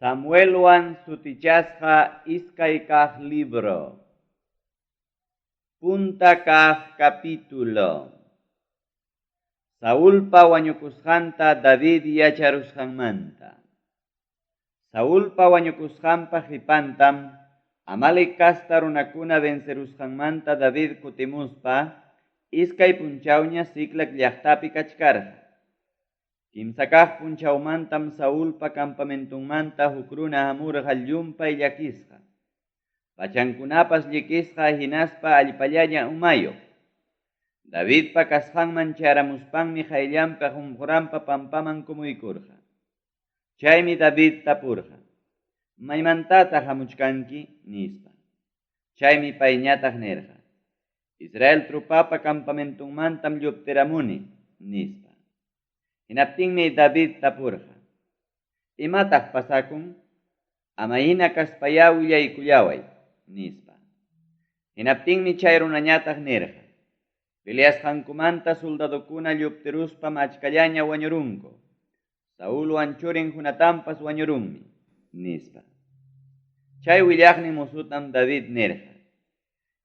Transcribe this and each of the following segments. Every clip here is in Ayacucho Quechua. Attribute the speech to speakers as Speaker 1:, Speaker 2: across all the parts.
Speaker 1: Samuelwan sutichasqa iskay kaq libro. Punta kaq capítulo. Saulpa wañukusqanta David yacharusqanmanta. Saulpa wañukusqanpa qipantam Amalec casta runakuna vencerusqanmanta David kutimuspa iskay punchawña Siclag llaqtapi kachkarqa. Kimsa kaq punchawmantam Saulpa campamentonmanta huk runa hamurqa llumpay llakisqa, pachankunapas llikisqa hinaspa allpallaña umayuq. Davidpa kasqanman chayaramuspanmi qayllanpi qunquranpa pampaman kumuykurqa. Chaymi David tapurqa: Maymantataq hamuchkanki? nispa. Chaymi payñataq nirqa: Israel tropapa campamentonmantam lluptiramuni, nispa. Hinaptinmi David tapurqa: Imataq pasakun? Ama hina kaspayá willaykullaway, nispa. Hinaptinmi chay runañataq nirqa: Peleasqankumanta soldadokuna lluptiruspam achkallaña wañurunku. Saulwan churin Jonatanpas wañurunmi, nispa. Chay willaqnin mozotam David nirqa: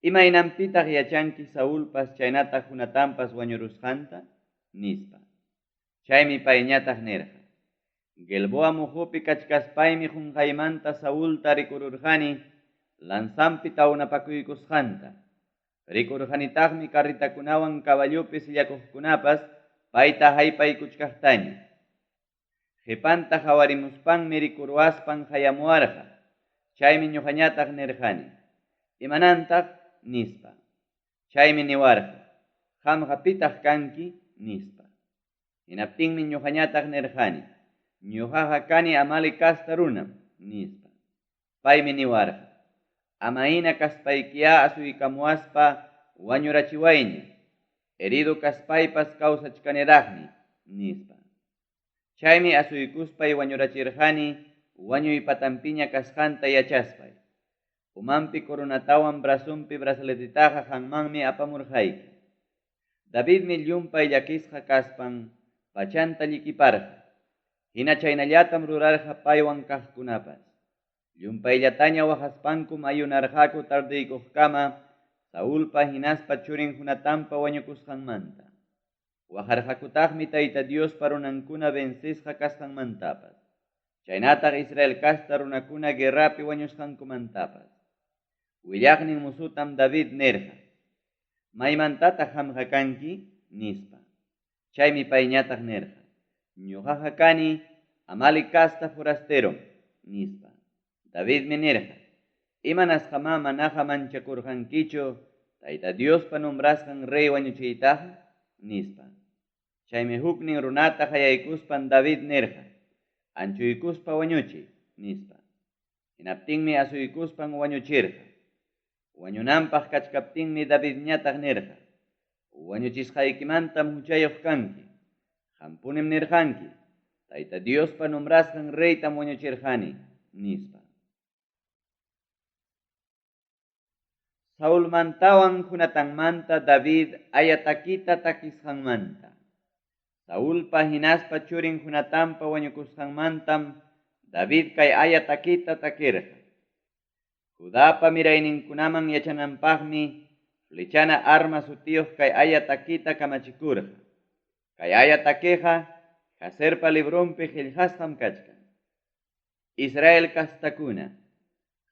Speaker 1: Imaynanpitaq yachanki Saulpas chaynataq Jonatanpas wañurusqanta? nispa. Chaymi payñataq nirqa: Gilboa muqupi kachkaspaymi qunqaymanta Saulta rikururqani lanzanpi tawnapakuykusqanta. Rikurqanitaqmi carretakunawan caballopi sillakuqkunapas payta haypaykuchkaqtaña. Qipanta qawarimuspanmi rikuruwaspan qayamuwarqa. Chaymi ñuqañataq nirqani: Imanantaq? nispa. Chaymi niwarqa: Qamqa pitaq kanki? nispa. Hinaptinmi ñuqañataq nirqani: Ñuqaqa kani Amalec casta runam, nispa. Paymi niwarqa: Ama hina kaspaykiyá asuykamuwaspa wañurachiwayña, herido kaspaypas kawsachkaniraqmi, nispa. Chaymi asuykuspay wañurachirqani wañuy patanpiña kasqanta yachaspay. Umanpi coronatawan brazonpi brazaletetaqa qanmanmi apamurqayki. Davidmi llumpay llakisqa kaspan pachanta llikiparqa. Hina chaynallatam rurarqa paywan kaqkunapas. Llumpayllataña waqaspankum ayunarqaku tardeykuqkama Saulpa hinaspa churin Jonatanpa wañukusqanmanta. Waqarqakutaqmi Tayta Diospa runankuna vencesqa kasqanmantapas, chaynataq Israel casta runakuna guerrapi wañusqankumantapas. Willaqnin mozotam David nirqa: Maymantataq qamqa kanki? nispa. Chaymi payñataq nirqa: Ñoqaqa kani Amalec casta forasterom, nispa. Davidmi nirqa: Imanasqamá manaqa manchakurqankichu Tayta Diospa nombrasqan rey wañuchiytaqa? nispa. Chaymi huknin runata qayaykuspan David nirqa: Anchuykuspa wañuchiy, nispa. Hinaptinmi asuykuspan wañuchirqa. Wañunanpaq kachkaptinmi Davidñataq nirqa: Wañuchisqaykimantam huchayuq kanki. Qampunim nirqanki: Tayta Diospa nombrasqan reytam wañuchirqani, nispa. Saulmantawan Jonatanmanta David aya takita takisqanmanta. Saulpa hinaspa churin Jonatanpa wañukusqanmantam David kay aya takita takirqa. Judapa mirayninkunaman yachananpaqmi flechana arma sutiyuq kay aya takita kamachikurqa. Kay aya takiqa Jaserpa libronpi qellqasqam kachkan. Israel castakuna,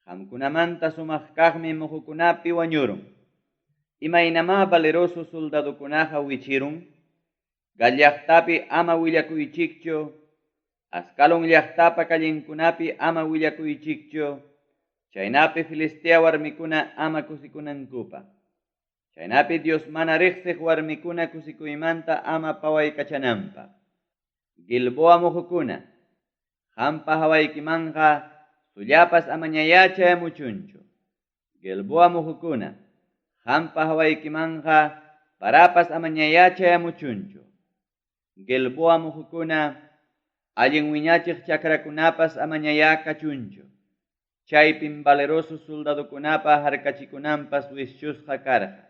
Speaker 1: qamkunamanta sumaq kaqmi muqukunapi wañurun. Imaynamá valeroso soldadokunaqa wichirun? Gat llaqtapi ama willakuychikchu, Ascalon llaqtapa callenkunapi ama willakuychikchu, chaynapi Filistea warmikuna ama kusikunankupaq. Chaynapi Dios mana riqsiq warmikuna kusikuymanta ama pawaykachananpaq. Gilboa muqukuna, qampa hawaykimanqa sullapas amañayá chayamuchunchu. Gilboa muqukuna, qampa hawaykimanqa parapas amañayá chayamuchunchu. Gilboa muqukuna, allin wiñachiq chakrakunapas amañayá kachunchu. Chaypim valeroso soldadokunapa harkachikunanpas wischusqa karqa.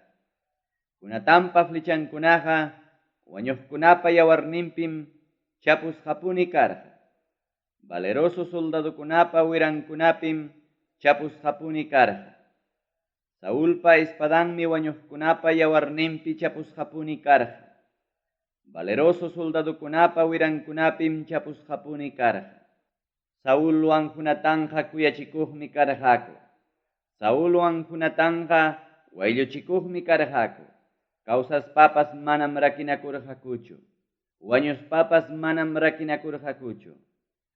Speaker 1: Jonatanpa flechankunaqa wañuqkunapa yawarninpim chapusqapuni karqa. Valeroso soldadokunapa wirankunapim chapusqapuni karqa. Saulpa espadanmi wañuqkunapa yawarninpi chapusqapuni karqa. Valeroso soldadokunapa wirankunapim chapusqapuni karqa. Saulwan Jonatanqa kuyachikuqmi karqaku. Saulwan Jonatanqa waylluchikuqmi karqaku. Kawsaspapas manam rakinakurqakuchu. Wañuspapas manam rakinakurqakuchu.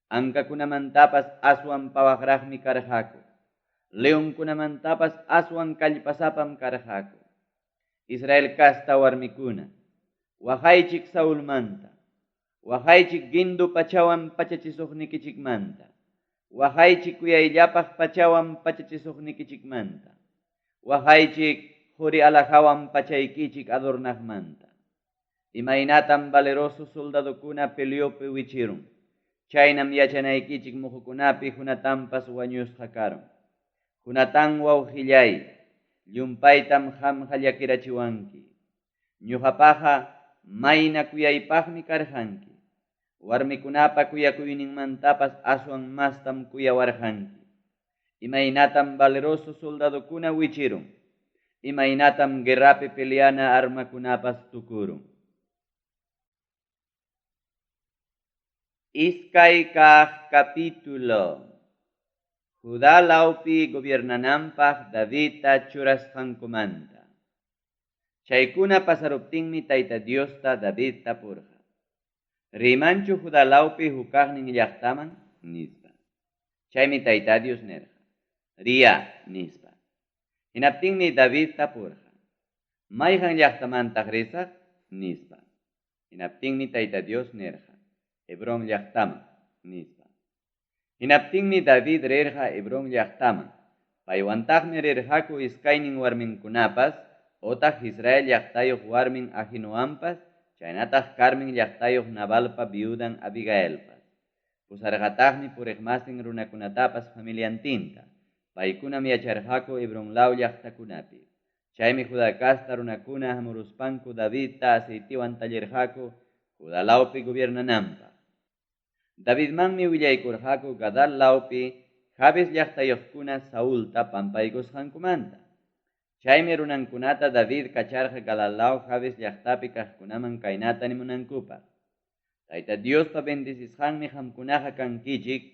Speaker 1: Ankakunamantapas aswan pawaqraqmi karqaku. Leonkunamantapas aswan kallpasapam karqaku. Israel casta warmikuna, waqaychik Saulmanta. Waqaychik guindo pachawan pachachisuqnikichikmanta. Waqaychik kuyayllapaq pachawan pachachisuqnikichikmanta. Waqaychik qori alhajawan pachaykichik adornaqmanta. Imaynatam valeroso soldadokuna peleopi wichirun. Chaynam yachanaykichik muqukunapi Jonatanpas wañusqa karun. Jonatán wawqillay, llumpaytam qamqa llakirachiwanki. Ñuqapaqa mayna kuyaypaqmi karqanki. Warmikunapa kuyakuyninmantapas aswan mastam kuyawarqanki. Imaynatam valeroso soldadokuna wichirun. Imaynatam guerrapi peleana armakunapas tukurun. Iskay kaq capítulo. Judá lawpi gobiernananpaq Davidta churasqankumanta. Chaykuna pasaruptinmi Tayta Diosta David tapurqa. Riymanchu Judá lawpi hukaqnin llaqtaman? Nispa. Chaymi Tayta Dios nirqa. Riya, nispa. Hinaptinmi David tapurqa. Mayqan llaqtamantaq risaq? Nispa. Hinaptinmi Tayta Dios nirqa. Hebrón llaqtaman, nispa. Hinaptinmi David rirqa Hebrón llaqtaman. Paywantaqmi rirqaku iskaynin warminkunapas, otaq Israel llaqtayuq warmin Ahinoampas, chaynataq Carmen llaqtayuq Nabalpa viudan Abigailpas. Pusarqataqmi puriqmasin runakunatapas familiantinta. Paykunam yacharqaku Hebrón law llaqtakunapi. Chaymi Judá casta runakuna hamuruspanku Davidta aceitiwan tallirqaku Judá lawpi gobiernananpaq. Davidmanmi willaykurqaku Gadal lawpi Jabes llaqtayuqkuna Saulta pampaykusqankumanta. Chaymi runankunata David kacharqa Galal law Jabes llaqtapi kaqkunaman kaynata nimunankupaq. Tayta Diospa bendecisqanmi qamkunaqa kankichik,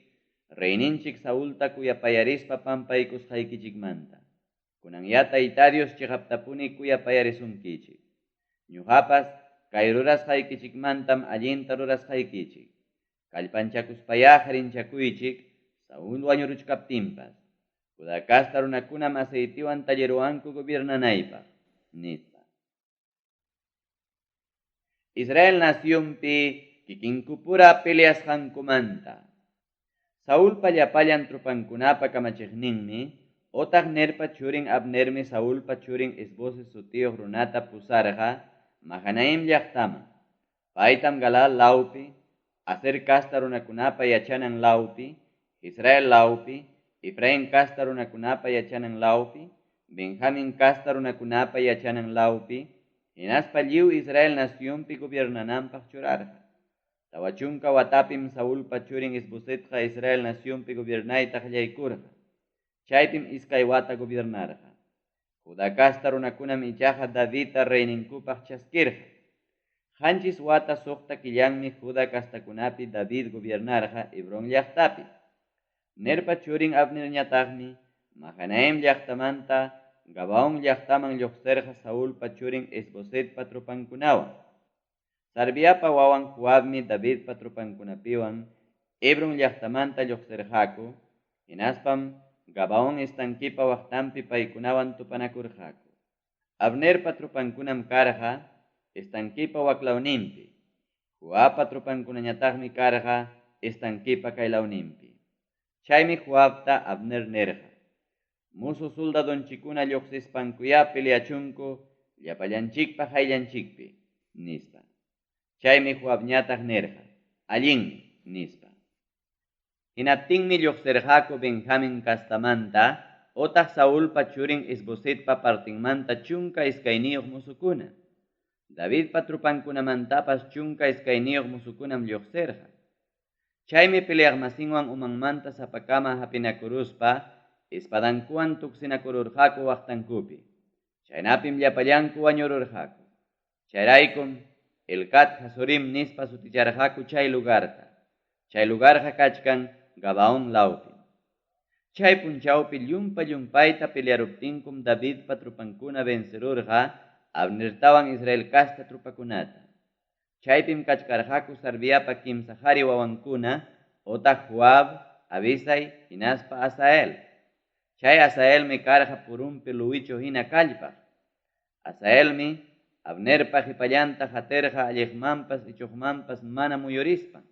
Speaker 1: reyninchik Saulta kuyapayarispa pampaykusqaykichikmanta. Kunanyá Tayta Dios cheqaptapuni kuyapayarisunkichik. Ñuqapas kay rurasqaykichikmantam allinta rurasqaykichik. Kallpanchakuspayá qarinchakuychik Saúl wañuruchkaptinpas. Judá casta runakunam aceitiwan talliruwanku gobiernanaypaq, nispa. Israel nacionpi kikinkupura peleasqankumanta. Saulpa llapallan tropankunapa kamachiqninmi, otaq Nerpa churin Abnermi Saulpa churin Isboset sutiyuq runata pusarqa Mahanaim llaqtaman. Paytam Galaad lawpi, Aser casta runakunapa yachanan lawpi, Israel lawpi, Efraín casta runakunapa yachanan lawpi, Benjamín casta runakunapa yachanan lawpi, hinaspa lliw Israel nacionpi gobiernananpaq churarqa. 40 watapim Saulpa churin Isbosetqa Israel nacionpi gobiernayta qallaykurqa. Chaypim iskay wata gobiernarqa. Judá casta runakunam ichaqa Davidta reyninkupaq chaskirqa. 7 wata 6 killanmi Judá castakunapi David gobiernarqa Hebrón llaqtapi. Nerpa churin Abnerñataqmi Mahanaim llaqtamanta Gabaón llaqtaman lluqsirqa Saulpa churin Isbosetpa tropankunawan. Sarviapa wawan Joabmi Davidpa tropankunapiwan Hebrón llaqtamanta lluqsirqaku, hinaspam Gabaón estanquipa waqtanpi paykunawan tupanakurqaku. Abnerpa tropankunam karqa estanquipa waklawninpi. Joabpa tropankunañataqmi karqa estanquipa kaylawninpi. Chaymi Joabta Abner nirqa. Musu soldadonchikuna lluqsispankuyá peleachunku llapallanchikpa hayllanchikpi, nispa. Chaymi Joabñataq nirqa, allinmi, nispa. Hinaptinmi lluqsirqaku Benjamín castamanta, otaq Saulpa churin Isbosetpa partinmanta 12 musukuna. Davidpa tropankunamantapas 12 musukunam lluqsirqa. Chaymi peleaqmasinwan umanmanta sapakama hapinakuruspa espadankuwan tuksinakururqaku waqtankupi. Chaynapim llapallanku wañururqaku. Chayraykum Helcat-hazurim nispa suticharqaku chay lugarta. Chay lugarqa kachkan Gabaón lawpim. Chay punchawpi llumpa-llumpayta pelearuptinkum Davidpa tropankuna vencerurqa Abnertawan Israel casta tropakunata. Chaypim kachkarqaku Sarviapa kimsa qari wawankuna otaq Joab, Abisai hinaspa Asael. Chay Asaelmi karqa purunpi luwichu hina kallpaq. Asaelmi Abnerpa qepallanta qatirqa alleqmanpas ichoqmanpas mana muyurispan.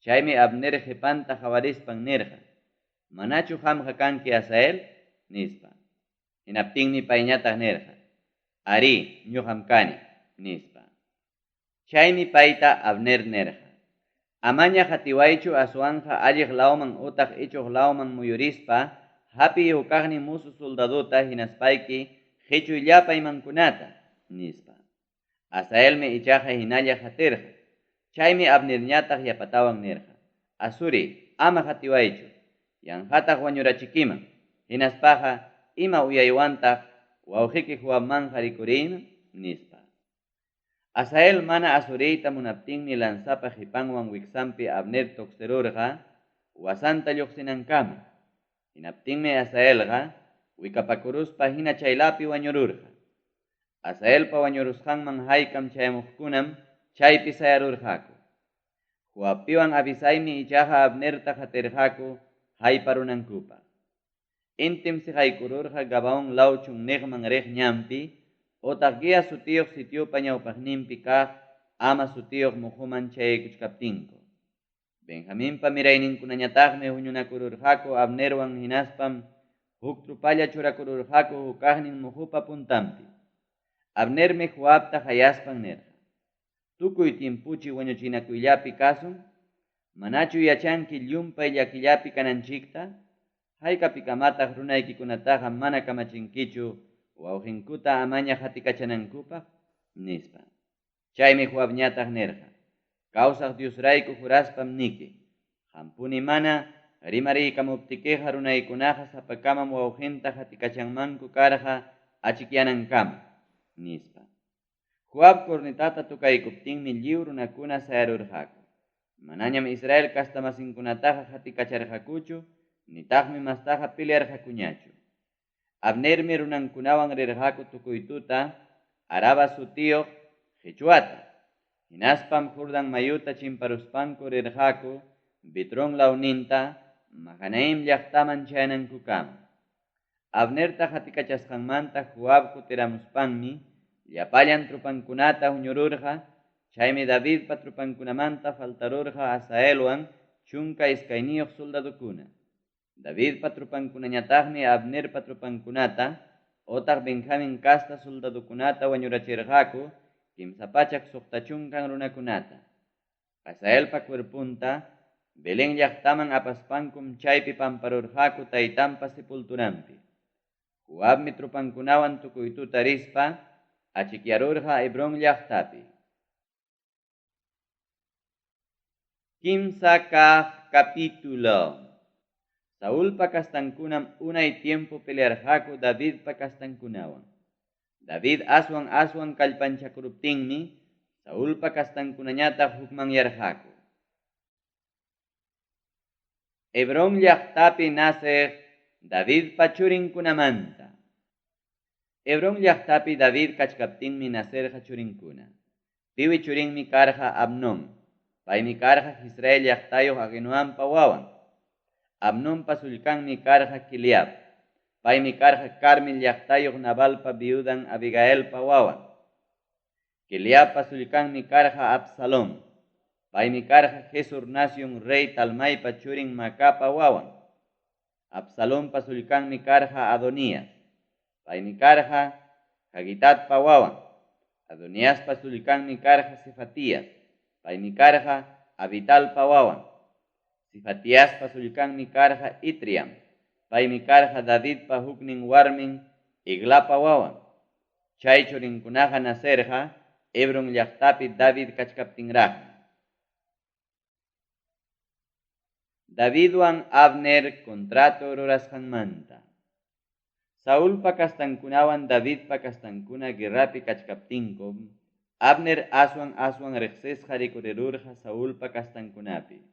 Speaker 1: Chaymi Abner qepanta qawarispan nirqa, Manachu qamqa kanki Asael? nispa. Hinaptinmi payñataq nirqa, Arí, ñoqam kani, nispa. Chaymi payta Abner nirqa, Amaña qatiwaychu aswanqa alleq lawman otaq ichoq lawman muyurispa hapiy hukaqnin musu soldadota hinaspayki qechuy llapa imankunata, nispa. Asaelmi ichaqa hinalla qatirqa. Chaymi Abnerñataq yapatawan nirqa, Asuriy, ama qatiwaychu, yanqataq wañurachikiman, hinaspaqa ima uyaywantaq wawqeki Joabmanqa rikuriyman? nispa. Asael mana asuriyta munaptinmi lanzapa qepanwan wiksanpi Abner tuksirurqa wasanta lloqsinankama. Hinaptinmi Asaelqa wikapakuruspa hina chaylapi wañururqa. Asaelpa wañurusqanman haykam chayamuqkunam chaypi sayarurqaku. Joabpiwan Abisaimi ichaqa Abnerta qatirqaku hayparunankupaq. Intim seqaykururqa Gabaón law chunniqman riq ñanpi otaq Guía sutiyuq sitiopa ñawpaqninpi kaq Ama sutiyuq moqoman chayaykuchkaptinku. Benjaminpa mirayninkunañataqmi huñunakururqaku Abnerwan hinaspam huk tropalla churakururqaku hukaqnin moqopa puntanpi. Abnermi Joabta qayaspan nirqa, Tukuy tiempochi wañuchinakuyllapi kasun? Manachu yachanki llumpay llakillapi kananchikta? Haykapikamataq runaykikunataqa mana kamachinkichu wawqenkuta amaña qatikachanankupaq? nispa. Chaymi Joabñataq nirqa, Kawsaq Diosrayku juraspam niki, qampuni mana rimariykamuptikiqa runaykunaqa sapakamam wawqenta qatikachanmanku karqa achikyanankama, nispa. Joab cornetata tocaykuptinmi lliw runakuna sayarurqaku. Manañam Israel castamasinkunataqa qatikacharqakuchu, nitaqmi mastaqa pelearqakuñachu. Abnermi runankunawan rirqaku tukuy tuta Araba sutiyuq qechwata. Hinaspam Jordan mayuta chimparuspanku rirqaku Bitrón lawninta Mahanaim llaqtaman chayanankukama. Abnerta qatikachasqanmanta Joab kutiramuspanmi llapallan tropankunata huñururqa, chaymi Davidpa tropankunamanta faltarurqa Asaelwan 12 soldadokuna. Davidpa tropankunañataqmi Abnerpa tropankunata otaq Benjamin casta soldadokunata wañurachirqaku 360 runakunata. Asaelpa cuerponta Belén llaqtaman apaspankum chaypi pamparurqaku taytanpa sepulturanpi. Joabmi tropankunawan tukuy tuta rispa achikyarurqa Hebrón llaqtapi. Kimsa kaq capítulo. Saulpa castankunam unay tiempo pelearqaku Davidpa castankunawan. David aswan kallpanchakuruptinmi Saulpa castankunañataq hukmanyarqaku. Hebrón llaqtapi naceq Davidpa churinkunamanta. Hebrón llaqtapi David kachkaptinmi nacerqa churinkuna. Piwi churinmi karqa Amnón. Paymi karqa Jezreel llaqtayuq Ahinoampa wawan. Amnonpa sullkanmi karqa Kileab. Paymi karqa Carmel llaqtayuq Nabalpa viudan Abigailpa wawan. Kileabpa sullkanmi karqa Absalón. Paymi karqa Gesur nación rey Talmaipa churin Macapa wawan. Absalonpa sullkanmi karqa Adonías. Paymi karqa Hagitatpa wawan. Adoniaspa sullkanmi karqa Cefatías. Paymi karqa Abitalpa wawan. Cefatiaspa sullkanmi karqa Itriam. Paymi karqa Davidpa huknin warmin Eglapa wawan. Chay churinkunaqa nacerqa Hebrón llaqtapi David kachkaptinraqmi. Davidwan Abner contrato rurasqanmanta. Saulpa kastankunawan Davidpa kastankuna guerrapi kachkaptinkum, Abner aswan-aswan reqsisqa rikurirurqa Saulpa kastankunapi.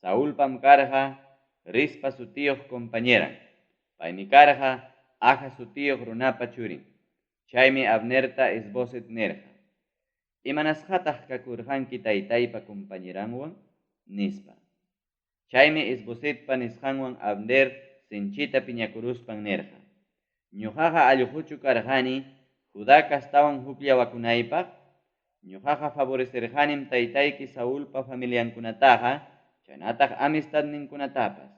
Speaker 1: Saulpam karqa Rispa sutiyuq compañeran. Paymi karqa Aja sutiyuq runapa churin. Chaymi Abnerta Isboset nirqa: Imanasqataq kakurqanki taytaypa compañeranwan? nispa. Chaymi Isbosetpa nisqanwan Abner sinchita piñakuruspan nirqa: Ñuqaqa allquchu karqani Judá kastawan hukllawakunaypaq? Ñuqaqa favorecerqanim taytayki Saulpa familiankunataqa chaynataq amistadninkunatapas.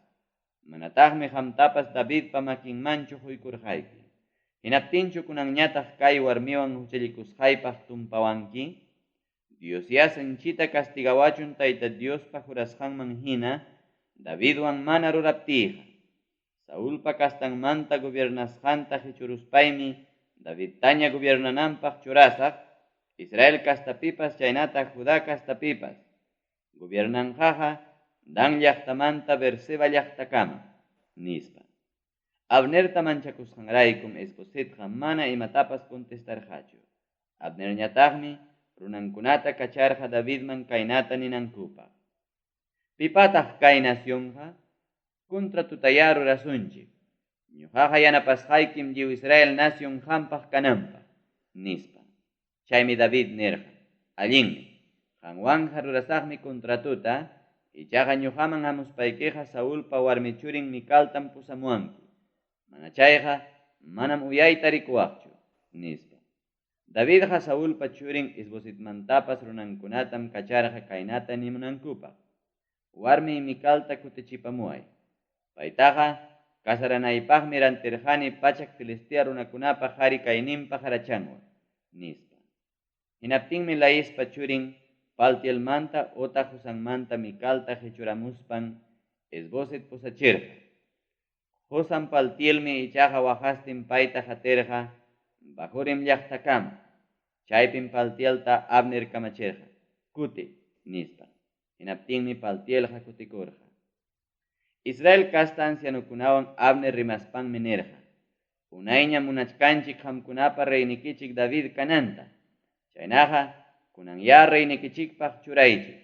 Speaker 1: Manataqmi qamtapas Davidpa makinmanchu quykurqayki. Hinaptinchu kunanñataq kay warmiwan huchallikusqaypaq tumpawanki? Diosyá sinchita castigawachun Tayta Diospa jurasqanman hina Davidwan mana ruraptiyqa. Saulpa kastanmanta gobiernasqanta qichuruspaymi Davidtaña gobiernananpaq churasaq, Israel kastapipas chaynataq Judá kastapipas. Gobiernanqaqa Dan llaqtamanta Beerseba llaqtakama, nispa. Abnerta manchakusqanraykum Isbosetqa mana imatapas contestarqachu. Abnerñataqmi runankunata kacharqa Davidman kaynata ninankupaq: Pipataq kay nacionqa? Contratotayá rurasunchik. Ñuqaqa yanapasqaykim lliw Israel nacion qampaq kananpaq, nispa. Chaymi David nirqa: Allinmi, qanwanqa rurasaqmi contratota, ichaqa ñuqaman hamuspaykiqa Saulpa warmi churin Micaltam pusamuwanki. Mana chayqa manam uyayta rikuwaqchu, nispa. Davidqa Saulpa churin Isbosetmantapas runankunatam kacharqa kaynata nimunankupaq: Warmiy Micalta kutichipamuway. Paytaqa casaranaypaqmi rantirqani 100 Filistea runakunapa qari kayninpa qarachanwan, nispa. Hinaptinmi Laispa churin Paltielmanta otaq Husanmanta Micalta qichuramuspan Isboset pusachirqa. Qosan Paltielmi ichaqa waqastin payta qatirqa Bahurim llaqtakama. Chaypim Paltielta Abner kamachirqa: Kuti, nispa. Hinaptinmi Paltielqa kutikurqa. Israel casta ancianokunawan Abner rimaspanmi nirqa: Unayñam munachkanchik qamkunapa reynikichik David kananta. Chaynaqa, kunanyá reynikichikpaq churaychik.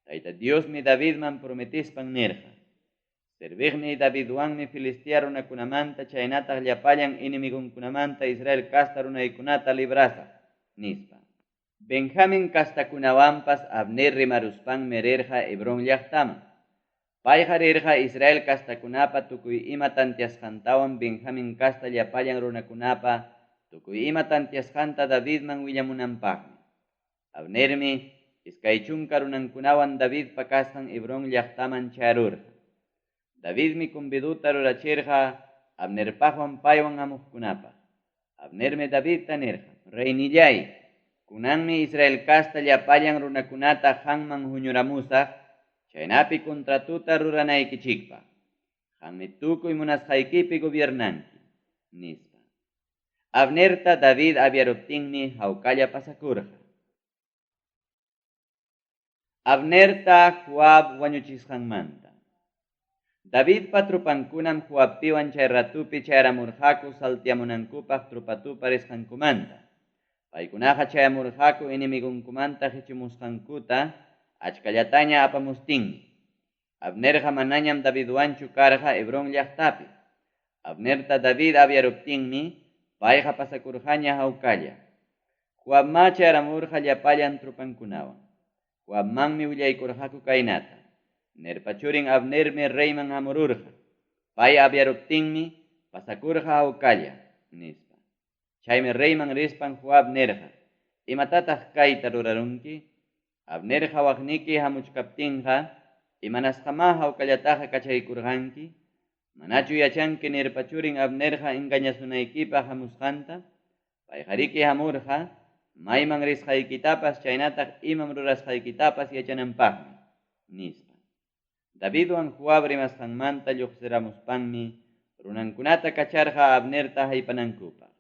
Speaker 1: Tayta Diosmi Davidman prometespan nirqa: Serviqniy Davidwanmi Filistea runakunamanta chaynataq llapallan enemigonkunamanta Israel casta runaykunata librasaq, nispa. Benjamin kastakunawanpas Abner rimaruspanmi rirqa Hebrón llaqtaman. Payqa rirqa Israel kastakunapa tukuy ima tanteasqantawan Benjamin kasta llapallan runakunapa tukuy ima tanteasqanta Davidman willamunanpaqmi. Abnermi 20 runankunawan Davidpa kasqan Hebrón llaqtaman chayarurqa. Davidmi convidota rurachirqa Abnerpaqwan paywan hamuqkunapaq. Abnermi Davidta nirqa: Reynillay, kunanmi Israel kasta llapallan runakunata qanman huñuramusaq, chaynapi contratota ruranaykichikpaq. Qanmi tukuy munasqaykipi gobiernanki, nispa. Abnerta David aviaruptinmi hawkalla pasakurqa. Abnerta Joab wañuchisqanmanta. Davidpa tropankunam Joabpiwan chay ratupi chayaramurqaku salteamunankupaq tropatupa risqankumanta. Paykunaqa chayamurqaku enemigonkumanta qichumusqankuta achkallataña apamustinmi. Abnerqa manañam Davidwanchu karqa Hebrón llaqtapi. Abnerta David aviaruptinmi payqa pasakurqaña hawkalla. Joabmá chayaramurqa llapallan tropankunawan. Joabmanmi willaykurqaku kaynata: Nerpa churin Abnermi reyman hamururqa. Pay aviaruptinmi pasakurqa hawkalla, nispa. Chaymi reyman rispan Joab nirqa: Imatataq kayta rurarunki? Abner hawaqniki hamuchkaptinqa, imanasqamá hawkallataqa kachaykurqanki? Manachu yachanki Nerpa churin Abnerqa engañasunaykipaq hamusqanta? Payqariki hamurqa mayman risqaykitapas chaynataq imam rurasqaykitapas yachananpaqmi, nispa. Davidwan Joab rimasqanmanta lluqsiramuspanmi runankunata kacharqa Abnerta haypanankupaq.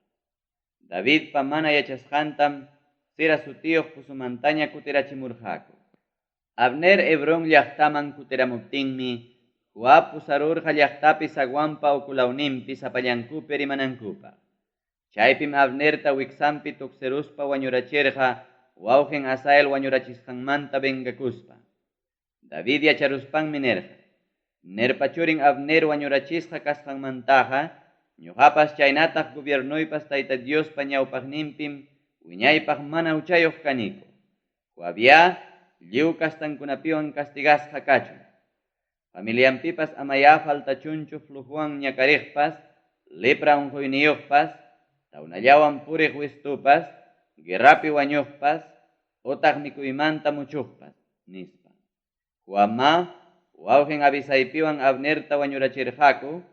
Speaker 1: Davidpa mana yachasqantam Sira sutiyuq pusumantaña kutirachimurqaku. Abner Hebrón llaqtaman kutiramuptinmi Joab pusarurqa llaqtapi zaguanpa ukulawninpi sapallankupi rimanankupaq. Chaypim Abnerta wiksanpi tuksiruspa wañurachirqa wawqin Asael wañurachisqanmanta vengakuspa. David yacharuspanmi nirqa, Nerpa churin Abner wañurachisqa kasqanmantaqa ñuqapas chaynataq gobiernoypas Tayta Diospa ñawpaqninpim wiñaypaq mana huchayuq kaniku. Joabyá lliw kastankunapiwan castigasqa kachun. Familianpipas amayá faltachunchu flujowan ñakariqpas, lepra unquyniyuqpas, tawnallawan puriq wistupas, guerrapi wañuqpas, otaq mikuymanta muchuqpas, nispa. Joabmá wawqin Abisaipiwan Abnerta wañurachirqaku,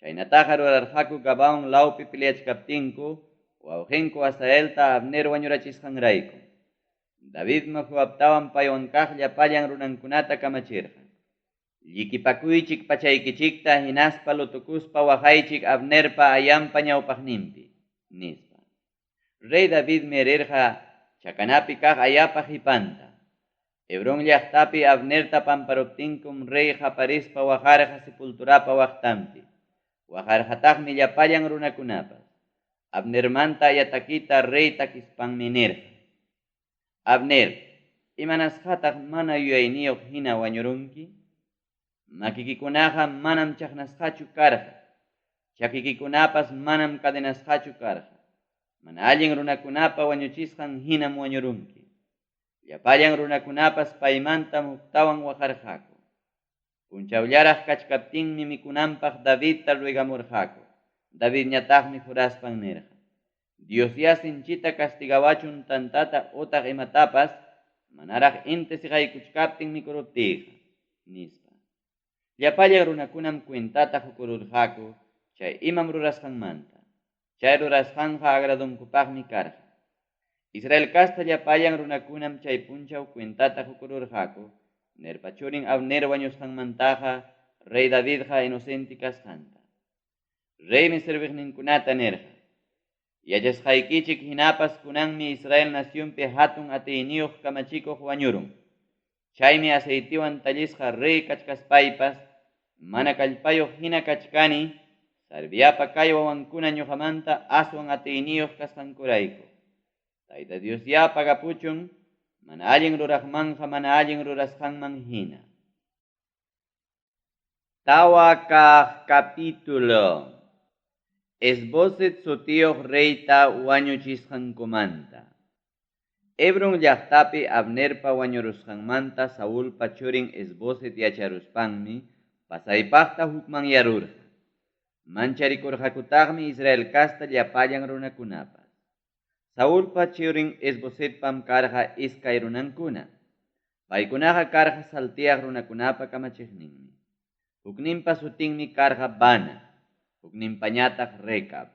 Speaker 1: chaynataqa rurarqaku Gabaon lawpi peleachkaptinku wawqinku Asaelta Abner wañurachisqanrayku. Davidmi Joabtawan paywan kaq llapallan runankunata kamachirqa, Llikipakuychik pachaykichikta hinaspa lutokuspa waqaychik Abnerpa ayanpa ñawpaqninpi, nispa. Rey Davidmi rirqa chakanapi kaq ayapa qipanta. Hebrón llaqtapi Abnerta pamparuptinkum rey qaparispa waqarqa sepulturapa waqtanpi. Waqarqataqmi llapallan runakunapas. Abnermanta ayatakita rey takispanmi nirqa, Abner, imanasqataq mana yuyayniyuq hina wañurunki? Makikikunaqa manam chaqnasqachu karqa, chakikikunapas manam cadenasqachu karqa. Mana allin runakunapa wañuchisqan hinam wañurunki. Llapallan runakunapas paymantam huktawan waqarqaku. Punchawllaraq kachkaptinmi mikunanpaq Davidta ruegamurqaku. Davidñataqmi juraspan nirqa, Diosyá sinchita castigawachun tantata otaq imatapas manaraq inti siqaykuchkaptin mikuruptiyqa, nispa. Llapallan runakunam cuentata qukururqaku chay imam rurasqanmanta. Chay rurasqanqa agradonkupaqmi karqa. Israel casta llapallan runakunam chay punchaw cuentata qukururqaku Nerpa churin Abner wañusqanmantaqa rey Davidqa inocente kasqanta. Reymi serviqninkunata nirqa, Yachasqaykichik hinapas kunanmi Israel nacionpi hatun atiyniyuq kamachikuq wañurun. Chaymi aceitewan tallisqa rey kachkaspaypas mana kallpayuq hina kachkani Sarviapa kay wawankuna ñuqamanta aswan atiyniyuq kasqankurayku. Tayta Diosyá pagapuchun mana allin ruraqmanqa mana allin rurasqanman hina. Tawa kaq capítulo. Is-boset sutiyuq reyta wañuchisqankumanta. Hebron llaqtapi Abnerpa wañurusqanmanta Saulpa churin Is-boset yacharuspanmi pasaypaqta hukmanyarurqa. Mancharikurqakutaqmi Israel casta llapallan runakunapas. Saulpa churin Is-bosetpam karqa iskay runankuna. Paykunaqa karqa salteaq runakunapa kamachiqninmi. Hukninpa sutinmi karqa Baana, hukninpañataq Recab.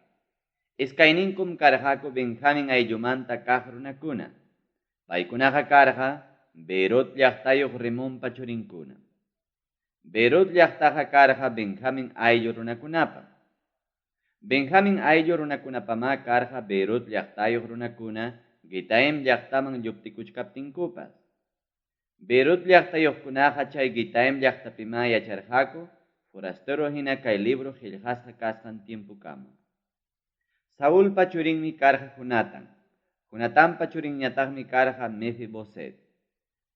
Speaker 1: Iskayninkum karqaku Benjamin ayllumanta kaq runakuna. Paykunaqa karqa Beerot llaqtayuq Rimonpa churinkuna. Beerot llaqtaqa karqa Benjamin ayllu runakunapa. Benjamin ayllu runakunapamá karqa Beerot llaqtayuq runakuna Gitaim llaqtaman lluptikuchkaptinkupas. Beerot llaqtayuqkunaqa chay Gitaim llaqtapimá yacharqaku forastero hina kay libro qillqasqa kasqan tiempokama. Saulpa churinmi karqa Jonatan. Jonatanpa churinñataqmi karqa Mefiboset.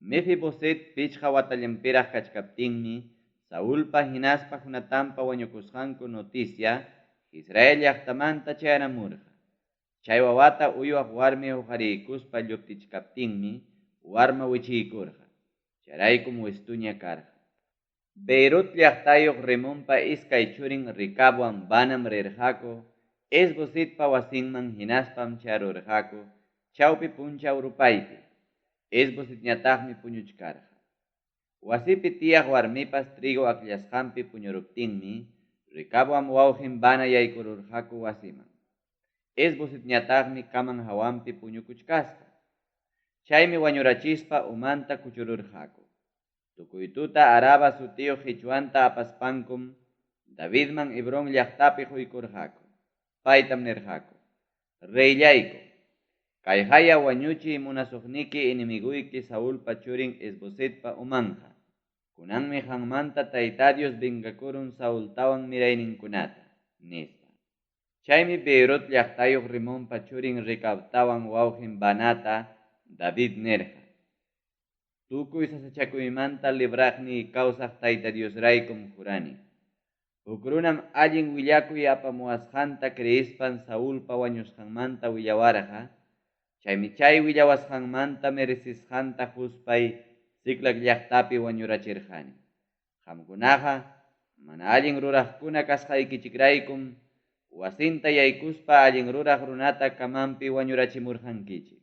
Speaker 1: Mefiboset pichqa watallanpiraq kachkaptinmi Saulpa hinaspa Jonatanpa wañukusqanku noticia Israel llaqtamanta chayaramurqa. Chay wawata uywaq warmi huqariykuspa lluptichkaptinmi warma wichiykurqa. Chayraykum wistuña karqa. Beirut llaqtayuq Rimonpa iskay churin Recabwan Baanam rirqaku Is-bosetpa wasinman hinaspam chayarurqaku chawpi punchaw rupaypi. Is-bosetñataqmi puñuchkarqa. Wasipi tiyaq warmipas trigo akllasqanpi puñuruptinmi Recabwan wawqin Baana yaykururqaku wasiman. Is-bosetñataqmi caman hawanpi puñukuchkasqa. Chaymi wañurachispa umanta kuchururqaku. Tukuy tuta Araba sutiyuq qichwanta apaspankum Davidman Hebrón llaqtapi quykurqaku. Paytam nirqaku, Reyllayku, kayqaya wañuchiy munasuqniki enemiguyki Saulpa churin Is-bosetpa umanqa. Kunanmi qanmanta Tayta Dios vengakurun Saultawan mirayninkunata, nispa. Chaymi Beerot llaqtayuq Rimonpa churin Recabtawan wawqen Banata David nirqa, Tukuy sasachakuymanta libraqniy kawsaq Tayta Diosraykum jurani. Huk runam allin willakuy apamuwasqanta creespan Saulpa wañusqanmanta willawarqa, chaymi chay willawasqanmanta merecesqanta quspay Siclag llaqtapi wañurachirqani. Qamkunaqa mana allin ruraqkuna kasqaykichikraykum wasinta yaykuspa allin ruraq runata camanpi wañurachimurqankichik.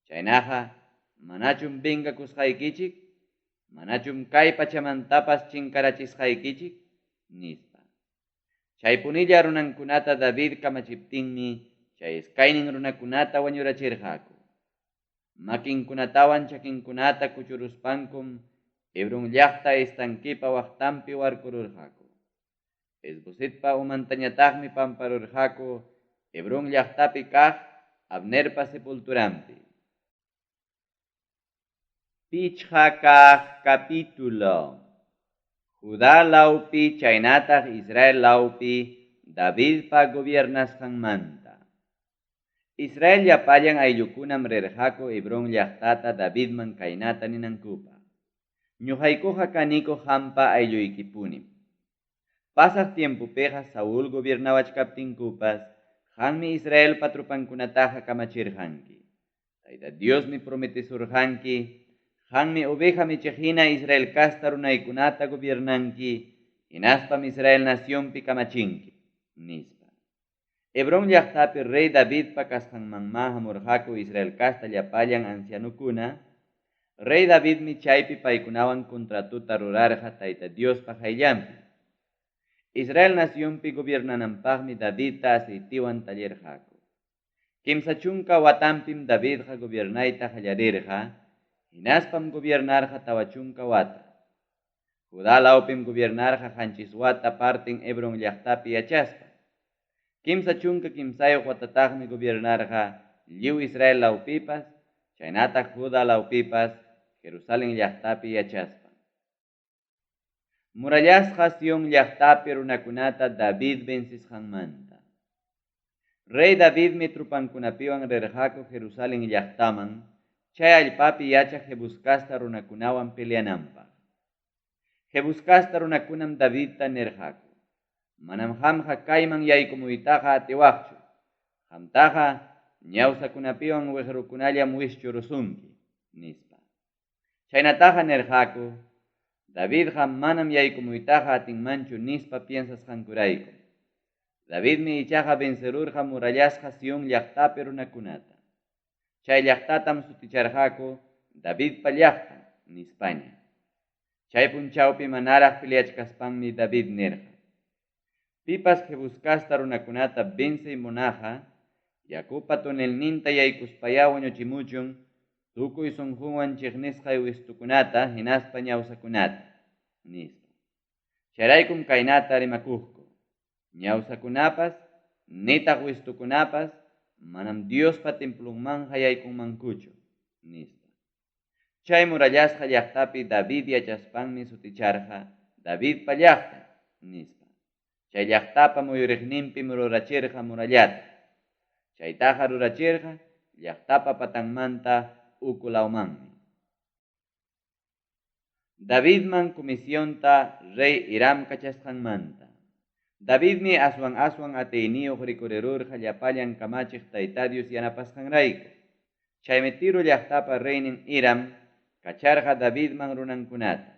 Speaker 1: Chaynaqa, manachum vengakusqaykichik? Manachum kay pachamantapas chinkarachisqaykichik? Nispa. Chaypunilla runankunata David kamachiptinmi chay iskaynin runakunata wañurachirqaku. Makinkunatawan chakinkunata kuchuruspankum Hebrón llaqta estanquepa waqtanpi warkururqaku. Isbosetpa umantañataqmi pamparurqaku Hebrón llaqtapi kaq Abnerpa sepulturanpi. Pichqa kaq capítulo. Judá lawpi chaynataq Israel lawpi Davidpa gobiernasqanmanta. Israel llapallan ayllukunam rirqaku Hebrón llaqtata Davidman kaynata ninankupaq: Ñuqaykuqa kaniku qampa aylluykipunim. Pasaq tiempopiqa Saúl gobiernawachkaptinkupas qanmi Israelpa tropankunataqa kamachirqanki. Tayta Diosmi prometesurqanki, qanmi oveja michiq hina Israel casta runaykunata gobiernanki, hinaspam Israel nacionpi kamachinki, nispa. Hebrón llaqtapi rey Davidpa kasqanmanmá hamurqaku Israel casta llapallan ancianokuna. Rey Davidmi chaypi paykunawan contratota rurarqa Tayta Diospa qayllanpi. Israel nacionpi gobiernananpaqmi Davidta aceitewan tallirqaku. 30 watanpim Davidqa gobiernayta qallarirqa, hinaspam gobiernarqa 40 wata. Judá lawpim gobiernarqa 7 wata parten Hebrón llaqtapi yachaspa. 33 watataqmi gobiernarqa lliw Israel lawpipas, chaynataq Judá lawpipas, Jerusalén llaqtapi yachaspa. Murallasqa Sion llaqtapi runakunata David vencisqanmanta. Rey Davidmi tropankunapiwan rirqaku Jerusalén llaqtaman, chay allpapi yachaq Jebús casta runakunawan peleananpaq. Jebús casta runakunam Davidta nirqaku: Manam qamqa kayman yaykumuytaqa atiwaqchu. Qamtaqa ñawsakunapiwan wiqrukunallam wischurusunki, nispa. Chaynataqa nirqaku, Davidqa manam yaykumuytaqa atinmanchu nispa piensasqankurayku. Davidmi ichaqa vencerurqa murallasqa Sion llaqtapi runakunata. Chay llaqtatam suticharqaku Davidpa llaqtan nispaña. Chay punchawpi manaraq peleachkaspanmi David nirqa: Pipas Jebús casta runakunata vencey munaqqa, yakupa tonelninta yaykuspayá wañuchimuchun tukuy sunqunwan chiqnisqay wistukunata hinaspa ñawsakunata, nispa. Chayraykum kaynata rimakuqku: Ñawsakunapas, nitaq wistukunapas, manam Diospa templonmanqa yaykunmankuchu, nispa. Chay murallasqa llaqtapi David yachaspanmi suticharqa Davidpa llaqtan, nispa. Chay llaqtapa muyuriqninpim rurachirqa murallata. Chaytaqa rurachirqa llaqtapa patanmanta uku lawmanmi. Davidman comisionta rey Hiram kachasqanmanta. Davidmi aswan aswan atiyniyuq rikurirurqa llapallan kamachiq Tayta Dios yanapasqanrayku. Chaymi Tiro llaqtapa reynin Hiram kacharqa Davidman runankunata.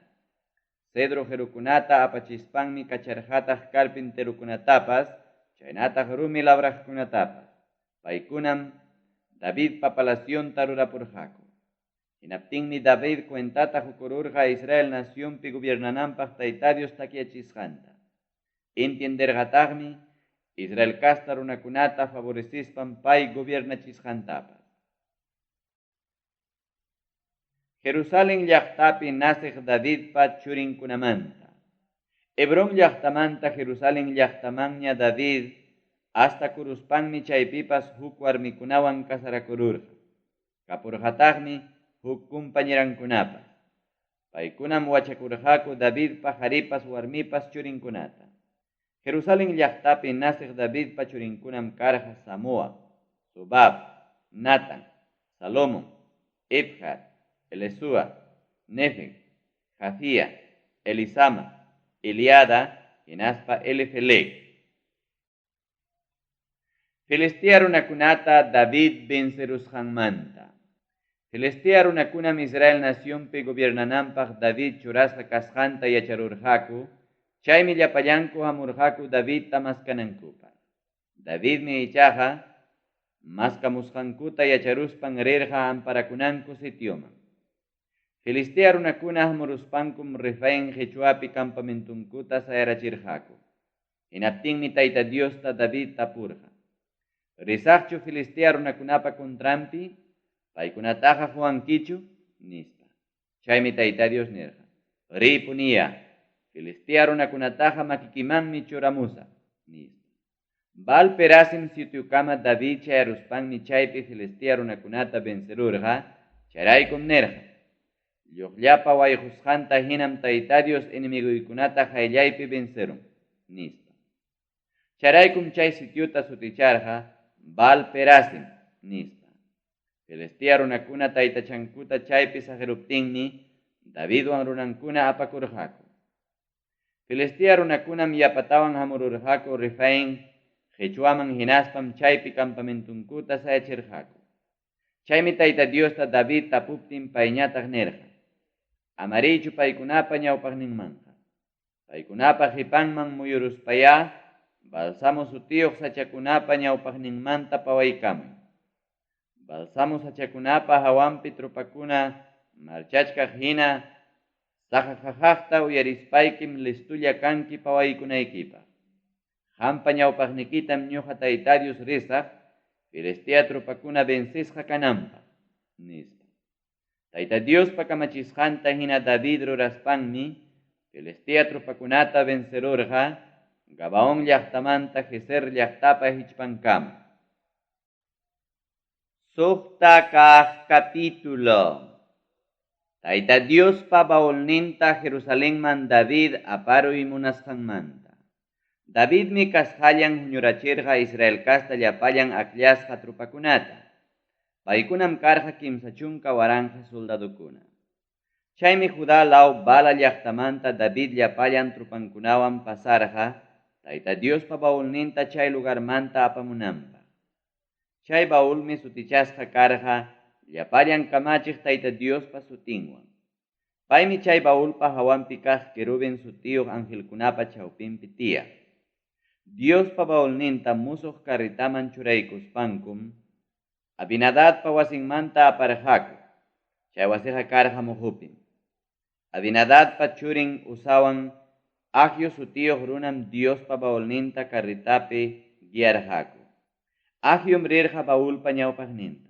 Speaker 1: Cedro qirukunata apachispanmi kacharqataq carpinterokunatapas, chaynataq rumi labraqkunatapas. Paykunam Davidpa palacionta rurapurqaku. Hinaptinmi David cuentata qukururqa Israel nacionpi gobiernananpaq Tayta Dios takyachisqanta. Entienderqataqmi Israel casta runakunata favorecispan pay gobiernachisqantapas. Jerusalén llaqtapi naciq Davidpa churinkunamanta. Hebrón llaqtamanta Jerusalén llaqtamanña David hasta kuruspanmi chaypipas huk warmikunawan casarakururqa. Kapurqataqmi huk compañerankunapas. Paykunam wachakurqaku Davidpa qaripas warmipas churinkunata. Jerusalen llaqtapi naceq Davidpa churinkunam karqa Samoa, Sobab, Natan, Salomon, Ibhar, Elesúa, Nefeg, Jafía, Elisama, Eliada hinaspa Elifelet. Filistea runakunata David vencerusqanmanta. Filistea runakunam Israel nacionpi gobiernananpaq David churasqa kasqanta yacharurqaku, chaymi llapallanku hamurqaku Davidta maskanankupaq. Davidmi ichaqa maskamusqankuta yacharuspan rirqa amparakunanku sitioman. Filistea runakuna hamuruspankum Refaín qechwapi campamentunkuta sayarachirqaku. Hinaptinmi Tayta Diosta David tapurqa: Risaqchu Filistea runakunapa contranpi? Paykunataqa quwankichu? Nispa. Chaymi Tayta Dios nirqa: Ripuniya, Filistea runakunataqa makikimanmi churamusaq, nispa. Baal Perasim sitiokama David chayaruspanmi chaypi Filistea runakunata vencerurqa, chayraykum nirqa: Lluqllapa wayqusqanta hinam Tayta Dios enemiguykunata qayllaypi vencerun, nispa. Chayraykum chay sitiota suticharqa Baal Perasim, nispa. Filistea runakuna taytachankuta chaypi saqiruptinmi Davidwan runankuna apakurqaku. Filistea runakunam yapatawan hamururqaku Refaín qechwaman hinaspam chaypi campamentunkuta sayachirqaku. Chaymi Tayta Diosta David tapuptin payñataq nirqa: Ama riychu paykunapa ñawpaqninmanqa. Paykunapa qipanman muyuruspayá balsamo sutiyuq sachakunapa ñawpaqninmanta pawaykamuy. Balsamo sachakunapa hawanpi tropakuna marchachkaq hina saqaqaqaqta uyarispaykim listulla kanki pawaykunaykipaq. Qampa ñawpaqnikitam ñuqa Tayta Dios risaq Filistea tropakuna vencisqa kananpaq, nispa. Tayta Diospa kamachisqanta hina David ruraspanmi Filistea tropakunata vencerurqa Gabaón llaqtamanta Gezer llaqtapa hichpankama. Suqta kaq capítulo. Tayta Diospa baulninta Jerusalenman David aparuy munasqanmanta. Davidmi kasqallan huñurachirqa Israel casta llapallan akllasqa tropakunata. Paykunam karqa 30,000 soldadokuna. Chaymi Judá law Bala llaqtamanta David llapallan tropankunawan pasarqa Tayta Diospa baulninta chay lugarmanta apamunanpaq. Chay baulmi sutichasqa karqa llapallan kamachiq Tayta Diospa sutinwan. Paymi chay baulpa hawanpi kaq querubin sutiyuq angelkunapa chawpinpi tiyaq. Diospa baulninta musuq carretaman churaykuspankum Abinadabpa wasinmanta aparqaku. Chay wasiqa karqa muhupim. Abinadabpa churin Uzawan Ahio sutiyuq runam Diospa baulninta carretapi guiarqaku. Ahiom rirqa baulpa ñawpaqninta.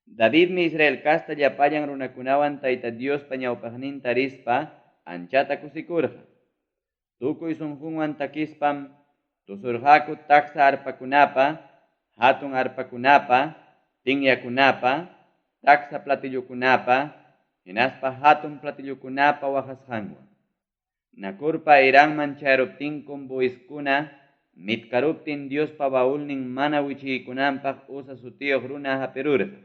Speaker 1: Davidmi Israel casta llapallan runakunawan Tayta Diospa ñawpaqninta rispa anchata kusikurqa. Tukuy sunqunwan takispam tusurqaku taksa arpakunapa, hatun arpakunapa, tinyakunapa, taksa platillokunapa, hinaspa hatun platillokunapa waqasqanwan. Nakurpa Iranman chayaruptinkum buiskuna mitkaruptin Diospa baulnin mana wichiykunanpaq Uza sutiyuq runa hapirurqa.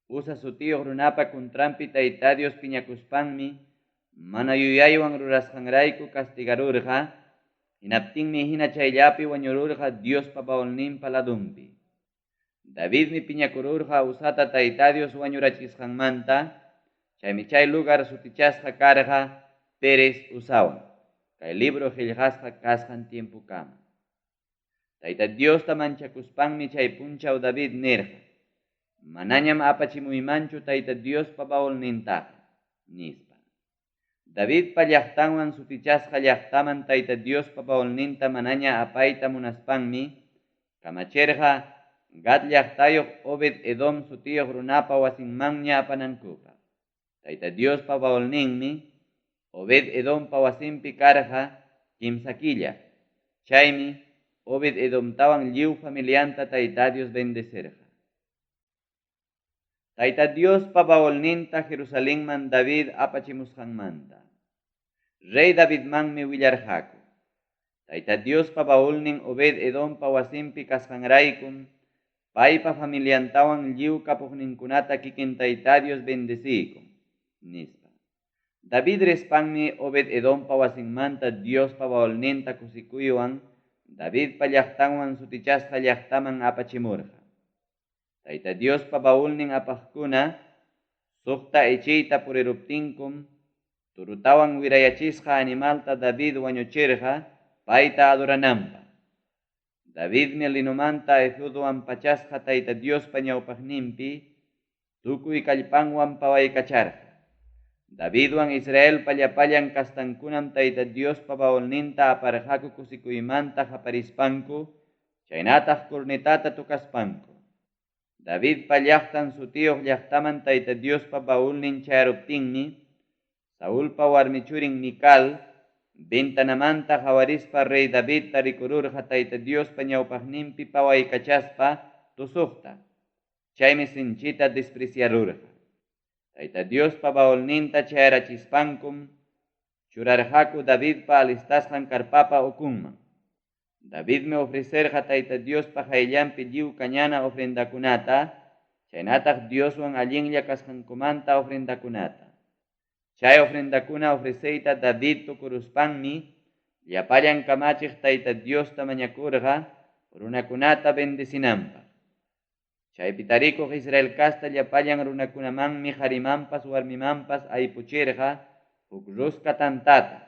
Speaker 1: Uza sutiyuq runapa contranpi Tayta Dios piñakuspanmi mana yuyaywan rurasqanrayku castigarurqa, hinaptinmi hina chayllapi wañururqa Diospa baulninpa ladunpi. Davidmi piñakururqa Uzata Tayta Dios wañurachisqanmanta, chaymi chay lugar sutichasqa karqa Pérez Uzawan, kay libro qillqasqa kasqan tiempokama. Tayta Diosta manchakuspanmi chay punchaw David nirqa: Manañam apachimuymanchu Tayta Diospa baulnintaqa, nispa. Davidpa llaqtanwan sutichasqa llaqtaman Tayta Diospa baulninta manaña apayta munaspanmi kamachirqa Gad llaqtayuq Obed Edom sutiyuq runapa wasinmanña apanankupaq. Tayta Diospa baulninmi Obed Edompa wasinpi karqa kimsa killa. Chaymi Obed Edomtawan lliw familianta Tayta Dios bendecerqa. Tayta Diospa baulninta Jerusalenman David apachimusqanmanta. Rey Davidmanmi willarqaku. Tayta Diospa baulnin Obed-Edompa wasinpi kasqanraykum paypa familiantawan lliw kapuqninkunata kikin Tayta Dios bendeciykun, nispa. David rispanmi Obed-Edompa wasinmanta Diospa baulninta kusikuywan Davidpa llaqtanwan sutichasqa llaqtaman apachimurqa. Tayta Diospa baulnin apaqkuna soqta ichiyta puriruptinkum torotawan wirayachisqa animalta David wañuchirqa payta adorananpaq. Davidmi linomanta efodwan pachasqa Tayta Diospa ñawpaqninpi tukuy kallpanwan pawaykacharqa. Davidwan Israelpa llapallan castankunam Tayta Diospa baulninta aparqaku kusikuymanta qaparispanku, chaynataq cornetata tocaspanku. Davidpa llaqtan sutiyuq llaqtaman Tayta Diospa baulnin chayaruptinmi, Saulpa warmi churin Mical ventanamanta qawarispa rey Davidta rikururqa Tayta Diospa ñawpaqninpi pawaykachaspa tusuqta. Chaymi sinchita despreciarurqa. Tayta Diospa baulninta chayarachispankum churarqaku Davidpa alistasqan carpapa ukunman. Davidmi ofrecerqa Tayta Diospa qayllanpi lliw kañana ofrendakunata, chaynataq Dioswan allinlla kasqankumanta ofrendakunata. Chay ofrendakuna ofreceyta David tukuruspanmi llapallan kamachiq Tayta Diosta mañakurqa runakunata bendecinanpaq. Chaypi tarikuq Israel casta llapallan runakunamanmi qarimanpas warmimanpas aypuchirqa huk rosca tantata,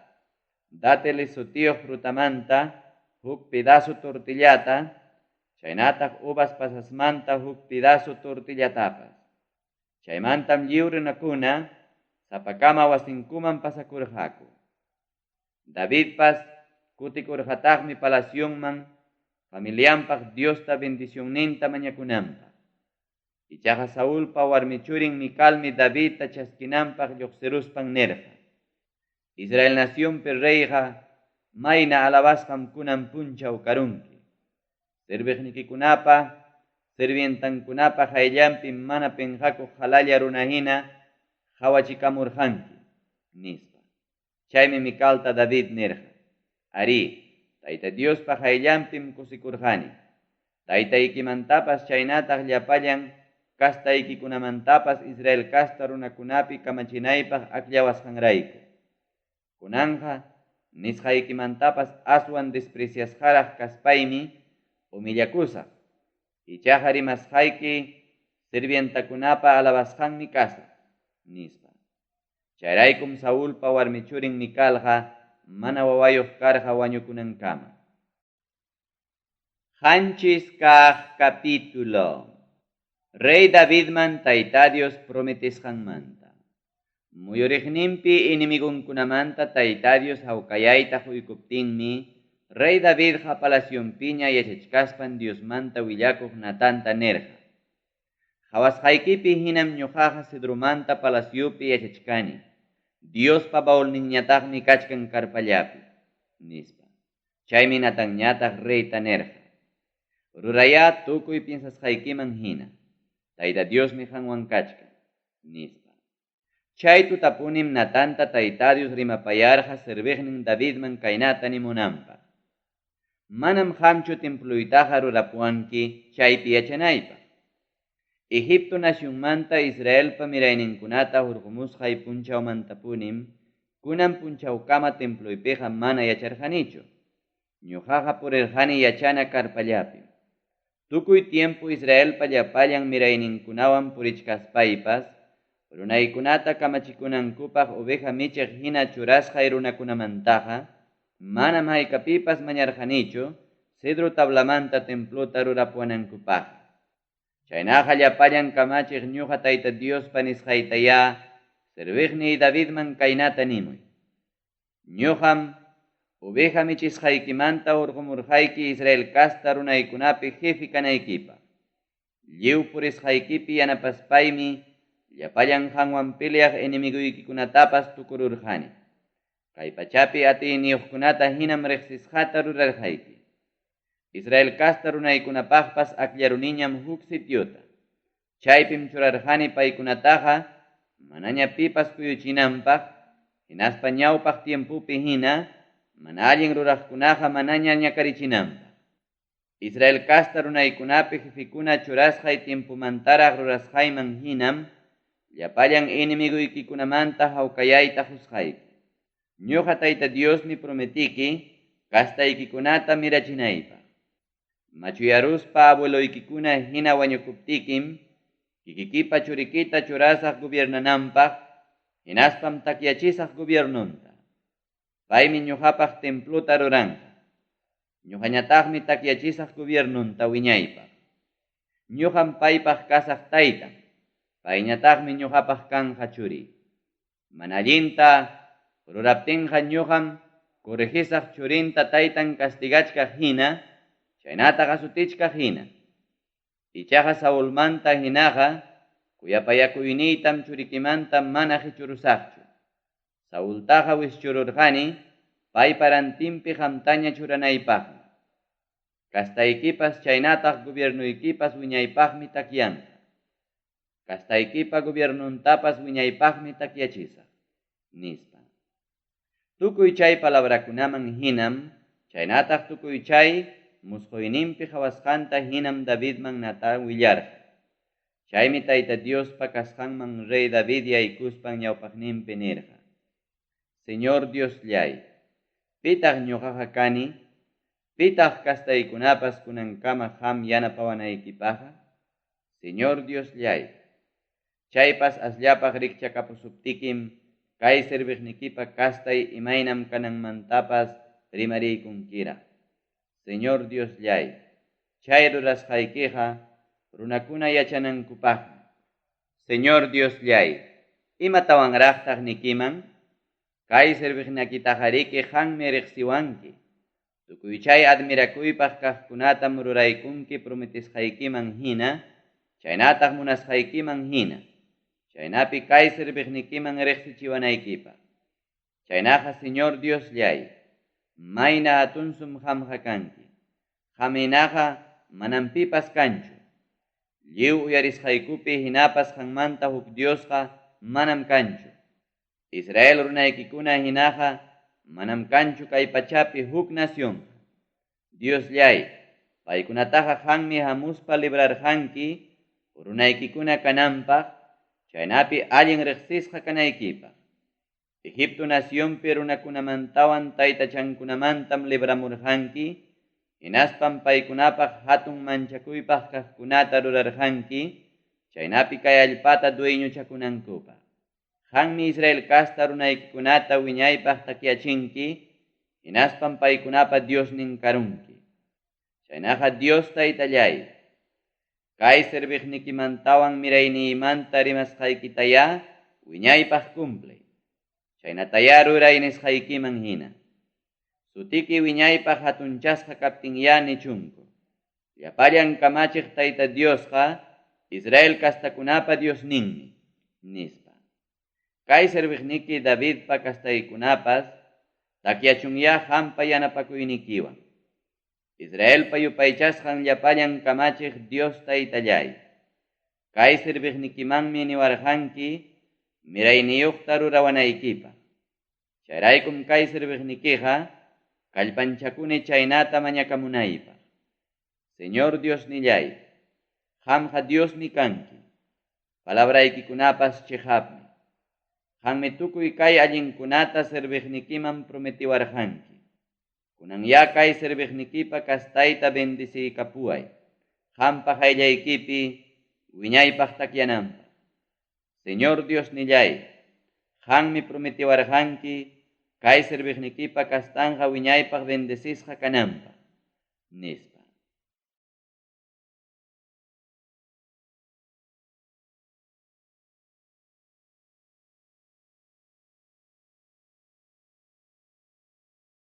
Speaker 1: dáteles sutiyuq frutamanta huk pedazo tortillata, chaynataq uvas pasasmanta huk pedazo tortillatapas. Chaymantam lliw runakuna sapakama wasinkuman pasakurqaku. Davidpas kutikurqataqmi palacionman familianpaq Diosta bendicionninta mañakunanpaq. Ichaqa Saulpa warmi churin Micalmi Davidta chaskinanpaq lluqsiruspan nirqa: Israel nacionpi reyqa mayna alabasqam kunan punchaw karunki. Serviqnikikunapa, sirvientankunapa qayllanpi mana penqakuq qalalla runa hina qawachikamurqanki, nispa. Chaymi Micalta David nirqa: Arí, Tayta Diospa qayllanpim kusikurqani. Taytaykimantapas chaynataq llapallan castaykikunamantapas Israel casta runakunapi kamachinaypaq akllawasqanrayku. Kunanqa nisqaykimantapas aswan despreciasqaraq kaspaymi humillakusaq. Ichaqa rimasqayki sirvientakunapa alabasqanmi kasaq, nispa. Chayraykum Saulpa warmi churin Micalqa mana wawayuq karqa wañukunankama. Qanchis kaq capítulo. Rey Davidman Tayta Dios prometesqanmanta. Muyuriqninpi enemigonkunamanta Tayta Dios hawkayayta quykuptinmi, Rey Davidqa palacionpiña yachachkaspan Diosmanta willakuq Natanta nirqa: Qawasqaykipi hinam ñuqaqa cedromanta palaciopi yachachkani. Diospa baulninñataqmi kachkan carpallapi, nispa. Chaymi Natanñataq reyta nirqa: Rurayá tukuy piensasqaykiman hina. Tayta Diosmi qanwan kachkan, nispa. Chay tutapunim Natanta Tayta Dios rimapayarqa serviqnin Davidman kaynata nimunanpaq: Manam qamchu temploytaqa rurapuwanki chaypi yachanaypaq. Egipto nacionmanta Israelpa mirayninkunata hurqumusqay punchawmantapunim kunan punchawkama temploypiqa mana yacharqanichu. Ñuqaqa purirqani yachana carpallapi. Tukuy tiempo Israelpa llapallan mirayninkunawan purichkaspaypas, runaykunata kamachikunankupaq oveja michiq hina churasqay runakunamantaqa, manam haykapipas mañarqanichu cedro tablamanta templota rurapuwanankupaq. Chaynaqa llapallan kamachiq ñuqa Tayta Diospa nisqaytayá serviqniy Davidman kaynata nimuy: Ñuqam oveja michisqaykimanta hurqumurqayki Israel casta runaykunapi jefe kanaykipaq. Lliw purisqaykipi yanapaspaymi llapallan qanwan peleaq enemiguykikunatapas tukururqani. Kay pachapi atiyniyuqkunata hinam riqsisqata rurarqayki. Israel casta runaykunapaqpas akllaruniñam huk sitiota. Chaypim churarqani paykunataqa manaña pipas kuyuchinanpaq, hinaspa ñawpaq tiempopi hina mana allin ruraqkunaqa manaña ñakarichinanpaq. Israel casta runaykunapi jefekuna churasqay tiempomantaraq rurasqayman hinam llapallan enemigoykikunamanta hawkayayta qusqayki. Ñuqa Tayta Diosmi prometiki castaykikunata mirachinaypaq. Machuyaruspa abueloykikuna hina wañukuptikim, kikikipa churikita churasaq gobiernananpaq, hinaspam takyachisaq gobiernonta. Paymi ñuqapaq templota ruranqa. Ñuqañataqmi takyachisaq gobiernonta wiñaypaq. Ñuqam paypaq kasaq taytan, payñataqmi ñuqapaq kanqa churiy. Mana allinta ruraptinqa ñuqam corregisaq churinta taytan castigachkaq hina, chaynataq azutichkaq hina. Ichaqa Saulmanta hinaqa kuyapayakuyniytam churikimanta mana qichurusaqchu. Saultaqa wischururqani paypa rantinpi qamtaña churanaypaqmi. Castaykipas chaynataq gobiernoykipas wiñaypaqmi takyanqa. Castaykipa gobiernontapas wiñaypaqmi takyachisaq, nispa. Tukuy chay palabrakunaman hinam, chaynataq tukuy chay musquyninpi qawasqanta hinam Davidman Natán willarqa. Chaymi Tayta Diospa kasqanman rey David yaykuspan ñawpaqninpi nirqa, Señor Dioslláy, pitaq ñuqaqa kani? Pitaq castaykunapas kunankama qam yanapawanaykipaqqa? Señor Dioslláy, chaypas asllapaq rikchakapusuptikim kay serviqnikipa castay imaynam kananmantapas rimariykunkiraq. Señor Dioslláy, chay rurasqaykiqa runakuna yachanankupaqmi. Señor Dioslláy, imatawanraqtaq nikiman? Kay serviqnikitaqariki qanmi riqsiwanki. Tukuy chay admirakuypaq kaqkunatam ruraykunki prometesqaykiman hina, chaynataq munasqaykiman hina, chaynapi kay serviqnikiman riqsichiwanaykipaq. Chaynaqa Señor Dioslláy, mayna hatunsum qamqa kanki. Qam hinaqa manam pipas kanchu. Lliw uyarisqaykupi hinapas qanmanta huk Diosqa manam kanchu. Israel runaykikuna hinaqa manam kanchu kay pachapi huk nacionqa. Dioslláy, paykunataqa qanmi hamuspa librarqanki runaykikuna kananpaq, chaynapi allin riqsisqa kanaykipaq. Egipto nacionpi runakunamantawan taytachankunamantam libramurqanki, hinaspam paykunapaq hatun manchakuypaq kaqkunata rurarqanki, chaynapi kay allpata dueñochakunankupaq. Qanmi Israel casta runaykikunata wiñaypaq takyachinki, hinaspam paykunapa Diosnin karunki. Chaynaqa Dios Taytalláy, kay serviqnikimantawan mirayniymanta rimasqaykitayá wiñaypaq cumpliy. Chaynatayá ruray nisqaykiman hina. Sutiki wiñaypaq hatunchasqa kaptinyá nichunku. Llapallan kamachiq Tayta Diosqa Israel castakunapa Diosninmi, nispa. Kay serviqniki Davidpa castaykunapas takyachunyá qampa yanapakuynikiwan. Israelpa yupaychasqan llapallan kamachiq Dios Taytalláy, kay serviqnikimanmi niwarqanki mirayniyuqta rurawanaykipaq. Chayraykum kay serviqnikiqa kallpanchakuni chaynata mañakamunaypaq. Señor Diosnilláy, qamqa Diosmi kanki, palabraykikunapas cheqapmi. Qanmi tukuy kay allinkunata serviqnikiman prometiwarqanki. Kunanyá kay serviqnikipa castayta bendeciykapuway, qampa qayllaykipi wiñaypaq takyananpaq. Señor Diosnilláy, qanmi prometiwarqanki kay serviqnikipa castanqa wiñaypaq bendecisqa kananpaq, nispa.